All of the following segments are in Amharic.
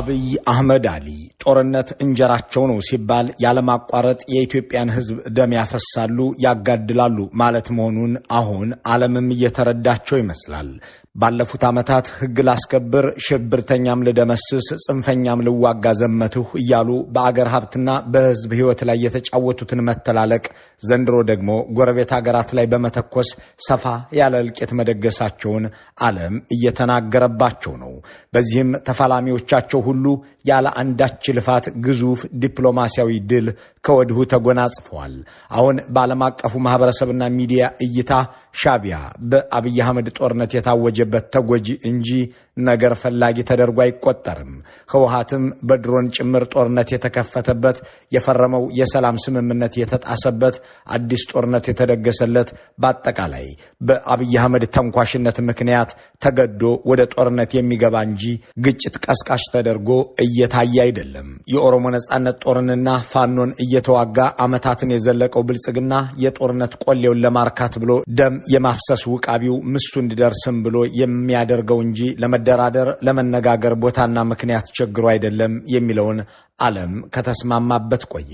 አብይ አህመድ አሊ ጦርነት እንጀራቸው ነው ሲባል ያለማቋረጥ የኢትዮጵያን ሕዝብ ደም ያፈሳሉ፣ ያጋድላሉ ማለት መሆኑን አሁን ዓለምም እየተረዳቸው ይመስላል። ባለፉት ዓመታት ሕግ ላስከብር፣ ሽብርተኛም ልደመስስ፣ ጽንፈኛም ልዋጋ ዘመትሁ እያሉ በአገር ሀብትና በሕዝብ ሕይወት ላይ የተጫወቱትን መተላለቅ ዘንድሮ ደግሞ ጎረቤት አገራት ላይ በመተኮስ ሰፋ ያለ እልቂት መደገሳቸውን ዓለም እየተናገረባቸው ነው። በዚህም ተፋላሚዎቻቸው ሁሉ ያለ አንዳች ልፋት ግዙፍ ዲፕሎማሲያዊ ድል ከወዲሁ ተጎናጽፈዋል። አሁን በዓለም አቀፉ ማህበረሰብና ሚዲያ እይታ ሻዕቢያ በአብይ አህመድ ጦርነት የታወጀበት ተጎጂ እንጂ ነገር ፈላጊ ተደርጎ አይቆጠርም። ህወሓትም በድሮን ጭምር ጦርነት የተከፈተበት፣ የፈረመው የሰላም ስምምነት የተጣሰበት፣ አዲስ ጦርነት የተደገሰለት፣ በአጠቃላይ በአብይ አህመድ ተንኳሽነት ምክንያት ተገዶ ወደ ጦርነት የሚገባ እንጂ ግጭት ቀስቃሽ ተደርጎ እየታየ አይደለም። የኦሮሞ ነጻነት ጦርንና ፋኖን እየተዋጋ ዓመታትን የዘለቀው ብልጽግና የጦርነት ቆሌውን ለማርካት ብሎ ደም የማፍሰስ ውቃቢው ምሱ እንዲደርስም ብሎ የሚያደርገው እንጂ ለመደራደር ለመነጋገር ቦታና ምክንያት ቸግሮ አይደለም የሚለውን ዓለም ከተስማማበት ቆየ።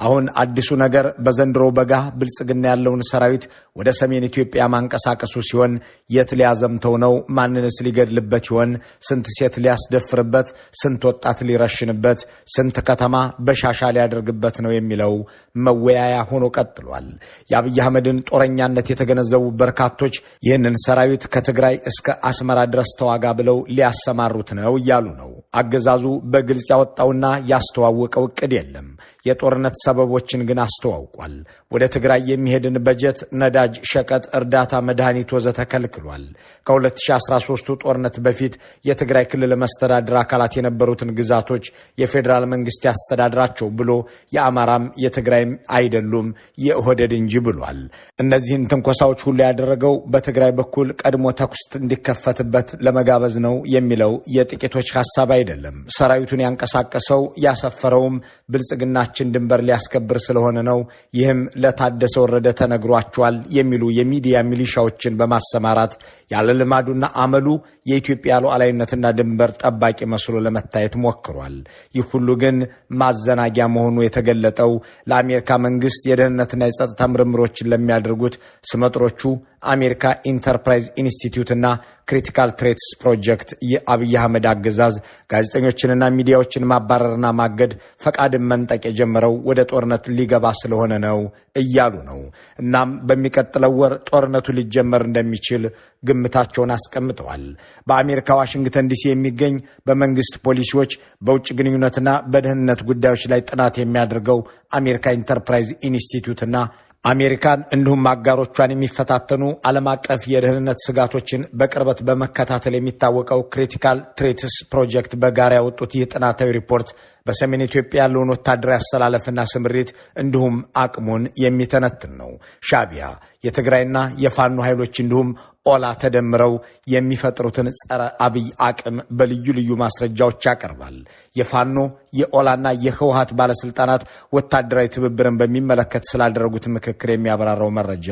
አሁን አዲሱ ነገር በዘንድሮ በጋ ብልጽግና ያለውን ሰራዊት ወደ ሰሜን ኢትዮጵያ ማንቀሳቀሱ ሲሆን የት ሊያዘምተው ነው? ማንንስ ሊገድልበት ይሆን? ስንት ሴት ሊያስደፍርበት፣ ስንት ወጣት ሊረሽንበት፣ ስንት ከተማ በሻሻ ሊያደርግበት ነው የሚለው መወያያ ሆኖ ቀጥሏል። የአብይ አህመድን ጦረኛነት የተገነዘቡ በርካቶች ይህንን ሰራዊት ከትግራይ እስከ አስመራ ድረስ ተዋጋ ብለው ሊያሰማሩት ነው እያሉ ነው። አገዛዙ በግልጽ ያወጣውና ያስተዋወቀው እቅድ የለም። የጦርነት ሰበቦችን ግን አስተዋውቋል። ወደ ትግራይ የሚሄድን በጀት፣ ነዳጅ፣ ሸቀጥ፣ እርዳታ፣ መድኃኒት ወዘተ ከልክሏል። ከ2013ቱ ጦርነት በፊት የትግራይ ክልል መስተዳድር አካላት የነበሩትን ግዛቶች የፌዴራል መንግስት ያስተዳድራቸው ብሎ የአማራም የትግራይም አይደሉም የኦህዴድ እንጂ ብሏል። እነዚህን ትንኮሳዎች ሁሉ ያደረገው በትግራይ በኩል ቀድሞ ተኩስ እንዲከፈትበት ለመጋበዝ ነው የሚለው የጥቂቶች ሀሳብ አይደለም። ሰራዊቱን ያንቀሳቀሰው ያሰፈረውም ብልጽግናችን ድንበር ሊያስከብር ስለሆነ ነው። ይህም ለታደሰ ወረደ ተነግሯቸዋል የሚሉ የሚዲያ ሚሊሻዎችን በማሰማራት ያለ ልማዱና አመሉ የኢትዮጵያ ሉዓላዊነትና ድንበር ጠባቂ መስሎ ለመታየት ሞክሯል። ይህ ሁሉ ግን ማዘናጊያ መሆኑ የተገለጠው ለአሜሪካ መንግስት የደህንነትና የጸጥታ ምርምሮችን ለሚያደርጉት ስመጥሮቹ አሜሪካ ኢንተርፕራይዝ ኢንስቲትዩት እና ክሪቲካል ትሬትስ ፕሮጀክት የአብይ አህመድ አገዛዝ ጋዜጠኞችንና ሚዲያዎችን ማባረርና ማገድ፣ ፈቃድን መንጠቅ የጀመረው ወደ ጦርነት ሊገባ ስለሆነ ነው እያሉ ነው። እናም በሚቀጥለው ወር ጦርነቱ ሊጀመር እንደሚችል ግምታቸውን አስቀምጠዋል። በአሜሪካ ዋሽንግተን ዲሲ የሚገኝ በመንግስት ፖሊሲዎች፣ በውጭ ግንኙነትና በደህንነት ጉዳዮች ላይ ጥናት የሚያደርገው አሜሪካ ኢንተርፕራይዝ ኢንስቲትዩትና አሜሪካን እንዲሁም አጋሮቿን የሚፈታተኑ ዓለም አቀፍ የደህንነት ስጋቶችን በቅርበት በመከታተል የሚታወቀው ክሪቲካል ትሬትስ ፕሮጀክት በጋራ ያወጡት ይህ ጥናታዊ ሪፖርት በሰሜን ኢትዮጵያ ያለውን ወታደራዊ አሰላለፍና ስምሪት እንዲሁም አቅሙን የሚተነትን ነው። ሻዕቢያ፣ የትግራይና የፋኖ ኃይሎች እንዲሁም ኦላ ተደምረው የሚፈጥሩትን ጸረ አብይ አቅም በልዩ ልዩ ማስረጃዎች ያቀርባል። የፋኖ፣ የኦላና የህወሓት ባለስልጣናት ወታደራዊ ትብብርን በሚመለከት ስላደረጉት ምክክር የሚያብራራው መረጃ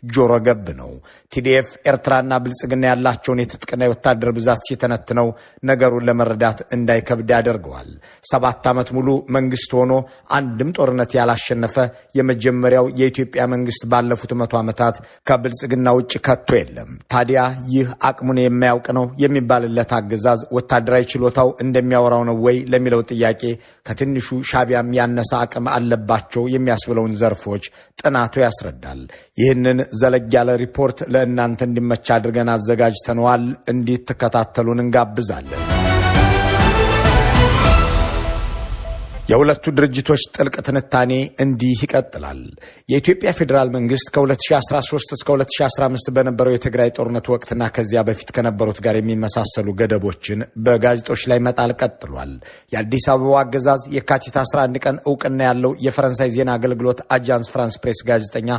ጆሮ ገብ ነው። ቲዲኤፍ፣ ኤርትራና ብልጽግና ያላቸውን የትጥቅና የወታደር ብዛት ሲተነትነው ነገሩን ለመረዳት እንዳይከብድ ያደርገዋል። 7 ዓመት ሙሉ መንግስት ሆኖ አንድም ጦርነት ያላሸነፈ የመጀመሪያው የኢትዮጵያ መንግስት ባለፉት 100 ዓመታት ከብልጽግና ውጭ ከቶ የለም። ታዲያ ይህ አቅሙን የማያውቅ ነው የሚባልለት አገዛዝ ወታደራዊ ችሎታው እንደሚያወራው ነው ወይ ለሚለው ጥያቄ ከትንሹ ሻዕቢያም ያነሰ አቅም አለባቸው የሚያስብለውን ዘርፎች ጥናቱ ያስረዳል። ይህንን ዘለግ ያለ ሪፖርት ለእናንተ እንዲመች አድርገን አዘጋጅተነዋል። እንዲትከታተሉን እንጋብዛለን። የሁለቱ ድርጅቶች ጥልቅ ትንታኔ እንዲህ ይቀጥላል። የኢትዮጵያ ፌዴራል መንግስት ከ2013 እስከ 2015 በነበረው የትግራይ ጦርነት ወቅትና ከዚያ በፊት ከነበሩት ጋር የሚመሳሰሉ ገደቦችን በጋዜጦች ላይ መጣል ቀጥሏል። የአዲስ አበባው አገዛዝ የካቲት 11 ቀን እውቅና ያለው የፈረንሳይ ዜና አገልግሎት አጃንስ ፍራንስ ፕሬስ ጋዜጠኛ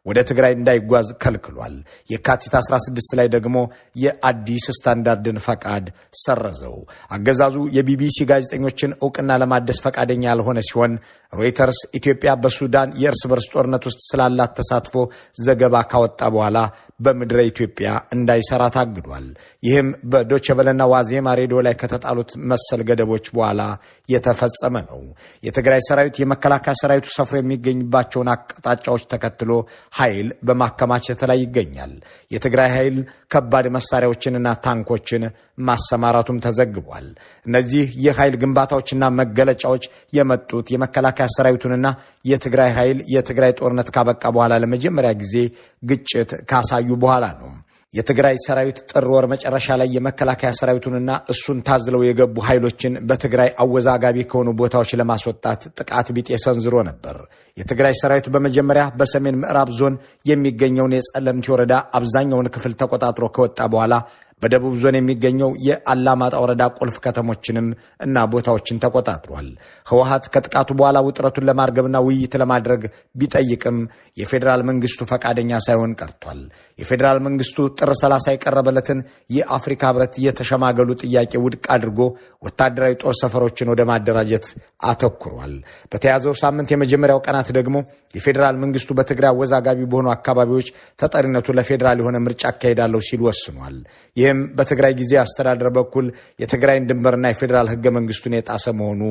ወደ ትግራይ እንዳይጓዝ ከልክሏል። የካቲት 16 ላይ ደግሞ የአዲስ ስታንዳርድን ፈቃድ ሰረዘው። አገዛዙ የቢቢሲ ጋዜጠኞችን እውቅና ለማደስ ፈቃደኛ ያልሆነ ሲሆን ሮይተርስ ኢትዮጵያ በሱዳን የእርስ በርስ ጦርነት ውስጥ ስላላት ተሳትፎ ዘገባ ካወጣ በኋላ በምድረ ኢትዮጵያ እንዳይሰራ ታግዷል። ይህም በዶቸቨለና ዋዜማ ሬዲዮ ላይ ከተጣሉት መሰል ገደቦች በኋላ የተፈጸመ ነው። የትግራይ ሰራዊት የመከላከያ ሰራዊቱ ሰፍሮ የሚገኝባቸውን አቅጣጫዎች ተከትሎ ኃይል በማከማቸት ላይ ይገኛል። የትግራይ ኃይል ከባድ መሳሪያዎችንና ታንኮችን ማሰማራቱም ተዘግቧል። እነዚህ የኃይል ግንባታዎችና መገለጫዎች የመጡት የመከላከያ ሰራዊቱንና የትግራይ ኃይል የትግራይ ጦርነት ካበቃ በኋላ ለመጀመሪያ ጊዜ ግጭት ካሳዩ በኋላ ነው። የትግራይ ሰራዊት ጥር ወር መጨረሻ ላይ የመከላከያ ሰራዊቱንና እሱን ታዝለው የገቡ ኃይሎችን በትግራይ አወዛጋቢ ከሆኑ ቦታዎች ለማስወጣት ጥቃት ቢጤ ሰንዝሮ ነበር። የትግራይ ሰራዊት በመጀመሪያ በሰሜን ምዕራብ ዞን የሚገኘውን የጸለምቲ ወረዳ አብዛኛውን ክፍል ተቆጣጥሮ ከወጣ በኋላ በደቡብ ዞን የሚገኘው የአላማጣ ወረዳ ቁልፍ ከተሞችንም እና ቦታዎችን ተቆጣጥሯል። ህወሓት ከጥቃቱ በኋላ ውጥረቱን ለማርገብና ውይይት ለማድረግ ቢጠይቅም የፌዴራል መንግስቱ ፈቃደኛ ሳይሆን ቀርቷል። የፌዴራል መንግስቱ ጥር 30 የቀረበለትን የአፍሪካ ህብረት የተሸማገሉ ጥያቄ ውድቅ አድርጎ ወታደራዊ ጦር ሰፈሮችን ወደ ማደራጀት አተኩሯል። በተያዘው ሳምንት የመጀመሪያው ቀናት ደግሞ የፌዴራል መንግስቱ በትግራይ አወዛጋቢ በሆኑ አካባቢዎች ተጠሪነቱ ለፌዴራል የሆነ ምርጫ አካሄዳለሁ ሲል ወስኗል። ይህም በትግራይ ጊዜ አስተዳደር በኩል የትግራይን ድንበርና የፌዴራል ህገ መንግስቱን የጣሰ መሆኑ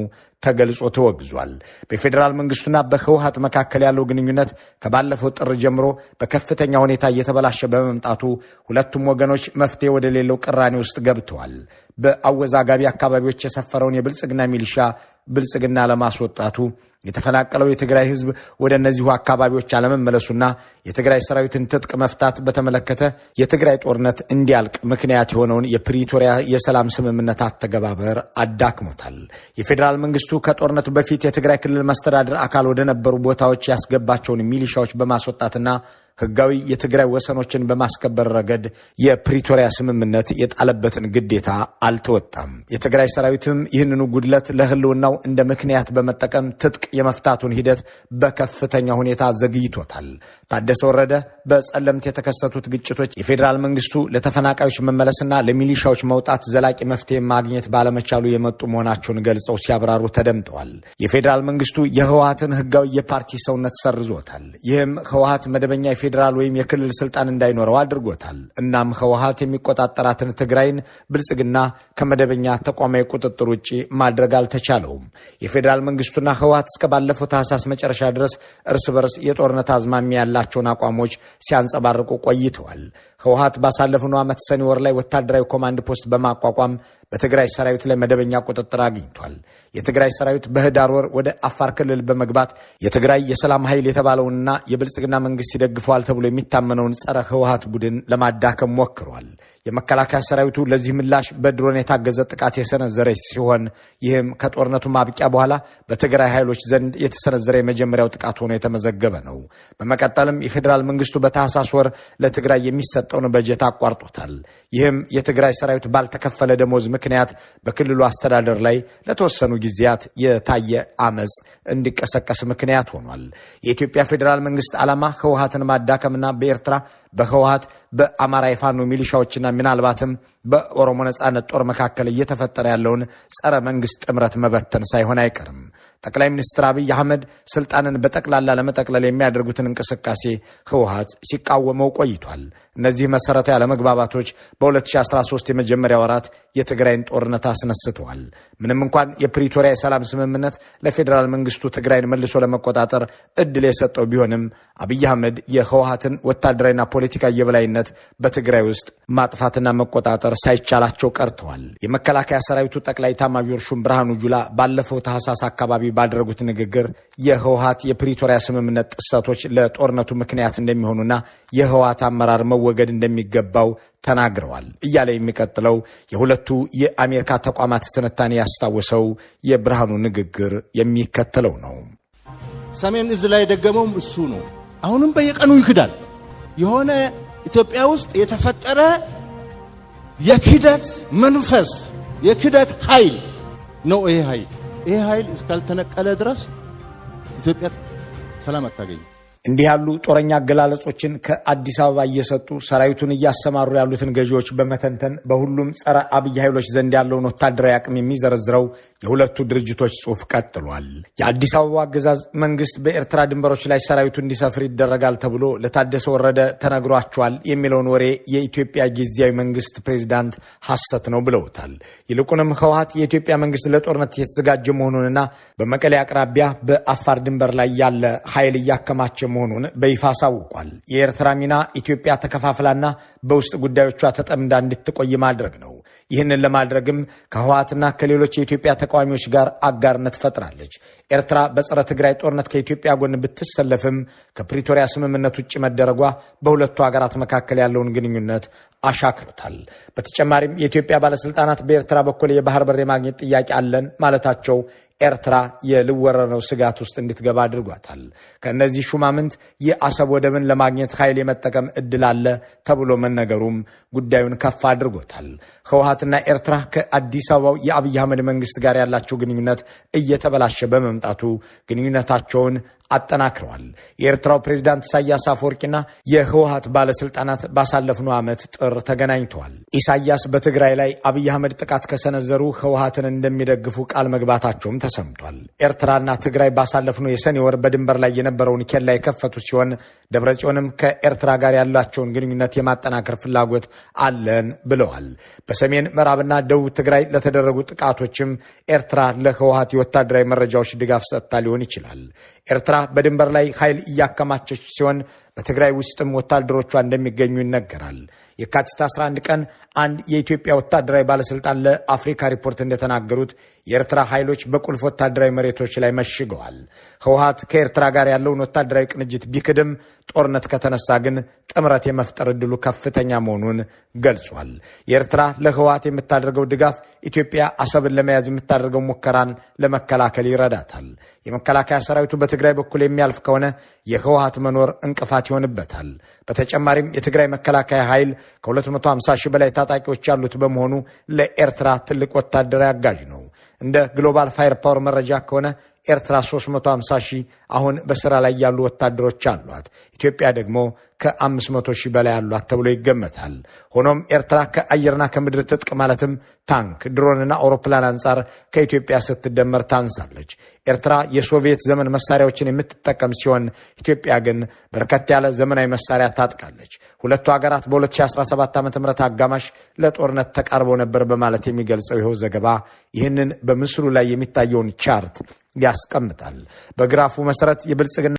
ተገልጾ ተወግዟል። በፌዴራል መንግስቱና በህወሓት መካከል ያለው ግንኙነት ከባለፈው ጥር ጀምሮ በከፍተኛ ሁኔታ እየተበላሸ በመምጣቱ ሁለቱም ወገኖች መፍትሄ ወደሌለው ቅራኔ ውስጥ ገብተዋል። በአወዛጋቢ አካባቢዎች የሰፈረውን የብልጽግና ሚሊሻ ብልጽግና ለማስወጣቱ የተፈናቀለው የትግራይ ህዝብ ወደ እነዚሁ አካባቢዎች አለመመለሱና የትግራይ ሰራዊትን ትጥቅ መፍታት በተመለከተ የትግራይ ጦርነት እንዲያልቅ ምክንያት የሆነውን የፕሪቶሪያ የሰላም ስምምነት አተገባበር አዳክሞታል። የፌዴራል መንግስቱ ከጦርነቱ በፊት የትግራይ ክልል መስተዳድር አካል ወደ ነበሩ ቦታዎች ያስገባቸውን ሚሊሻዎች በማስወጣትና ህጋዊ የትግራይ ወሰኖችን በማስከበር ረገድ የፕሪቶሪያ ስምምነት የጣለበትን ግዴታ አልተወጣም። የትግራይ ሰራዊትም ይህንኑ ጉድለት ለህልውናው እንደ ምክንያት በመጠቀም ትጥቅ የመፍታቱን ሂደት በከፍተኛ ሁኔታ ዘግይቶታል። ታደሰ ወረደ በጸለምት የተከሰቱት ግጭቶች የፌዴራል መንግስቱ ለተፈናቃዮች መመለስና ለሚሊሻዎች መውጣት ዘላቂ መፍትሄ ማግኘት ባለመቻሉ የመጡ መሆናቸውን ገልጸው ሲያብራሩ ተደምጠዋል። የፌዴራል መንግስቱ የህወሓትን ህጋዊ የፓርቲ ሰውነት ሰርዞታል። ይህም ህወሓት መደበኛ የፌዴራል ወይም የክልል ስልጣን እንዳይኖረው አድርጎታል። እናም ህወሓት የሚቆጣጠራትን ትግራይን ብልጽግና ከመደበኛ ተቋማዊ ቁጥጥር ውጭ ማድረግ አልተቻለውም። የፌዴራል መንግስቱና ህወሓት እስከ ባለፈው ታህሳስ መጨረሻ ድረስ እርስ በርስ የጦርነት አዝማሚያ ያላቸውን አቋሞች ሲያንጸባርቁ ቆይተዋል። ህወሓት ባሳለፍነው ዓመት ሰኔ ወር ላይ ወታደራዊ ኮማንድ ፖስት በማቋቋም በትግራይ ሰራዊት ላይ መደበኛ ቁጥጥር አግኝቷል። የትግራይ ሰራዊት በህዳር ወር ወደ አፋር ክልል በመግባት የትግራይ የሰላም ኃይል የተባለውንና የብልጽግና መንግስት ይደግፈዋል ተብሎ የሚታመነውን ጸረ ህወሓት ቡድን ለማዳከም ሞክሯል። የመከላከያ ሰራዊቱ ለዚህ ምላሽ በድሮን የታገዘ ጥቃት የሰነዘረ ሲሆን ይህም ከጦርነቱ ማብቂያ በኋላ በትግራይ ኃይሎች ዘንድ የተሰነዘረ የመጀመሪያው ጥቃት ሆኖ የተመዘገበ ነው። በመቀጠልም የፌዴራል መንግስቱ በታህሳስ ወር ለትግራይ የሚሰጠውን በጀት አቋርጦታል። ይህም የትግራይ ሰራዊት ባልተከፈለ ደሞዝ ምክንያት በክልሉ አስተዳደር ላይ ለተወሰኑ ጊዜያት የታየ አመፅ እንዲቀሰቀስ ምክንያት ሆኗል። የኢትዮጵያ ፌዴራል መንግስት ዓላማ ህወሓትን ማዳከምና በኤርትራ በህወሓት በአማራ የፋኖ ሚሊሻዎችና ምናልባትም በኦሮሞ ነጻነት ጦር መካከል እየተፈጠረ ያለውን ጸረ መንግስት ጥምረት መበተን ሳይሆን አይቀርም። ጠቅላይ ሚኒስትር አብይ አህመድ ስልጣንን በጠቅላላ ለመጠቅለል የሚያደርጉትን እንቅስቃሴ ህወሓት ሲቃወመው ቆይቷል። እነዚህ መሰረታዊ አለመግባባቶች በ2013 የመጀመሪያ ወራት የትግራይን ጦርነት አስነስተዋል። ምንም እንኳን የፕሪቶሪያ የሰላም ስምምነት ለፌዴራል መንግስቱ ትግራይን መልሶ ለመቆጣጠር እድል የሰጠው ቢሆንም አብይ አህመድ የህወሓትን ወታደራዊና ፖለቲካ የበላይነት በትግራይ ውስጥ ማጥፋትና መቆጣጠር ሳይቻላቸው ቀርተዋል። የመከላከያ ሰራዊቱ ጠቅላይ ኤታማዦር ሹም ብርሃኑ ጁላ ባለፈው ታህሳስ አካባቢ ባደረጉት ንግግር የህወሓት የፕሪቶሪያ ስምምነት ጥሰቶች ለጦርነቱ ምክንያት እንደሚሆኑና የህወሓት አመራር መወገድ እንደሚገባው ተናግረዋል እያለ የሚቀጥለው የሁለቱ የአሜሪካ ተቋማት ትንታኔ ያስታወሰው የብርሃኑ ንግግር የሚከተለው ነው። ሰሜን እዝ ላይ የደገመውም እሱ ነው። አሁንም በየቀኑ ይክዳል። የሆነ ኢትዮጵያ ውስጥ የተፈጠረ የክደት መንፈስ፣ የክደት ኃይል ነው። ይሄ ኃይል እስካልተነቀለ ድረስ ኢትዮጵያ ሰላም አታገኝም። እንዲህ ያሉ ጦረኛ አገላለጾችን ከአዲስ አበባ እየሰጡ ሰራዊቱን እያሰማሩ ያሉትን ገዢዎች በመተንተን በሁሉም ጸረ አብይ ኃይሎች ዘንድ ያለውን ወታደራዊ አቅም የሚዘረዝረው የሁለቱ ድርጅቶች ጽሑፍ ቀጥሏል። የአዲስ አበባ አገዛዝ መንግስት በኤርትራ ድንበሮች ላይ ሰራዊቱ እንዲሰፍር ይደረጋል ተብሎ ለታደሰ ወረደ ተነግሯቸዋል የሚለውን ወሬ የኢትዮጵያ ጊዜያዊ መንግስት ፕሬዚዳንት ሐሰት ነው ብለውታል። ይልቁንም ህወሓት የኢትዮጵያ መንግስት ለጦርነት የተዘጋጀ መሆኑንና በመቀሌ አቅራቢያ በአፋር ድንበር ላይ ያለ ኃይል እያከማቸ መሆኑን በይፋ አሳውቋል። የኤርትራ ሚና ኢትዮጵያ ተከፋፍላና በውስጥ ጉዳዮቿ ተጠምዳ እንድትቆይ ማድረግ ነው። ይህንን ለማድረግም ከህወሓትና ከሌሎች የኢትዮጵያ ተቃዋሚዎች ጋር አጋርነት ፈጥራለች። ኤርትራ በጸረ ትግራይ ጦርነት ከኢትዮጵያ ጎን ብትሰለፍም ከፕሪቶሪያ ስምምነት ውጭ መደረጓ በሁለቱ ሀገራት መካከል ያለውን ግንኙነት አሻክሮታል። በተጨማሪም የኢትዮጵያ ባለስልጣናት በኤርትራ በኩል የባህር በር የማግኘት ጥያቄ አለን ማለታቸው ኤርትራ የልወረነው ስጋት ውስጥ እንድትገባ አድርጓታል። ከእነዚህ ሹማምንት የአሰብ ወደብን ለማግኘት ኃይል የመጠቀም እድል አለ ተብሎ መነገሩም ጉዳዩን ከፍ አድርጎታል። ህወሓትና ኤርትራ ከአዲስ አበባው የአብይ አህመድ መንግስት ጋር ያላቸው ግንኙነት እየተበላሸ በመምጣቱ ግንኙነታቸውን አጠናክረዋል። የኤርትራው ፕሬዝዳንት ኢሳያስ አፈወርቂና የህወሓት ባለስልጣናት ባሳለፍነው ዓመት ጥር ተገናኝተዋል። ኢሳያስ በትግራይ ላይ አብይ አህመድ ጥቃት ከሰነዘሩ ህወሓትን እንደሚደግፉ ቃል መግባታቸውም ተሰምቷል። ኤርትራና ትግራይ ባሳለፍነው የሰኔ ወር በድንበር ላይ የነበረውን ኬላ የከፈቱ ሲሆን ደብረጽዮንም ከኤርትራ ጋር ያላቸውን ግንኙነት የማጠናከር ፍላጎት አለን ብለዋል። በሰሜን ምዕራብና ደቡብ ትግራይ ለተደረጉ ጥቃቶችም ኤርትራ ለህወሓት የወታደራዊ መረጃዎች ድጋፍ ሰጥታ ሊሆን ይችላል። ኤርትራ በድንበር ላይ ኃይል እያከማቸች ሲሆን በትግራይ ውስጥም ወታደሮቿ እንደሚገኙ ይነገራል። የካቲት 11 ቀን አንድ የኢትዮጵያ ወታደራዊ ባለስልጣን ለአፍሪካ ሪፖርት እንደተናገሩት የኤርትራ ኃይሎች በቁልፍ ወታደራዊ መሬቶች ላይ መሽገዋል። ህወሓት ከኤርትራ ጋር ያለውን ወታደራዊ ቅንጅት ቢክድም ጦርነት ከተነሳ ግን ጥምረት የመፍጠር ዕድሉ ከፍተኛ መሆኑን ገልጿል። የኤርትራ ለህወሓት የምታደርገው ድጋፍ ኢትዮጵያ አሰብን ለመያዝ የምታደርገው ሙከራን ለመከላከል ይረዳታል። የመከላከያ ሰራዊቱ በትግራይ በኩል የሚያልፍ ከሆነ የህወሓት መኖር እንቅፋት ይሆንበታል። በተጨማሪም የትግራይ መከላከያ ኃይል ከ250 ሺህ በላይ ታጣቂዎች ያሉት በመሆኑ ለኤርትራ ትልቅ ወታደራዊ አጋዥ ነው። እንደ ግሎባል ፋየር ፓወር መረጃ ከሆነ ኤርትራ 350 ሺህ አሁን በስራ ላይ ያሉ ወታደሮች አሏት። ኢትዮጵያ ደግሞ ከ500 ሺህ በላይ አሏት ተብሎ ይገመታል። ሆኖም ኤርትራ ከአየርና ከምድር ትጥቅ ማለትም ታንክ፣ ድሮንና አውሮፕላን አንጻር ከኢትዮጵያ ስትደመር ታንሳለች። ኤርትራ የሶቪየት ዘመን መሳሪያዎችን የምትጠቀም ሲሆን ኢትዮጵያ ግን በርከት ያለ ዘመናዊ መሳሪያ ታጥቃለች። ሁለቱ ሀገራት በ2017 ዓ.ም አጋማሽ ለጦርነት ተቃርበው ነበር በማለት የሚገልጸው ይኸው ዘገባ ይህንን በምስሉ ላይ የሚታየውን chart ያስቀምጣል። በግራፉ መሰረት የብልጽግና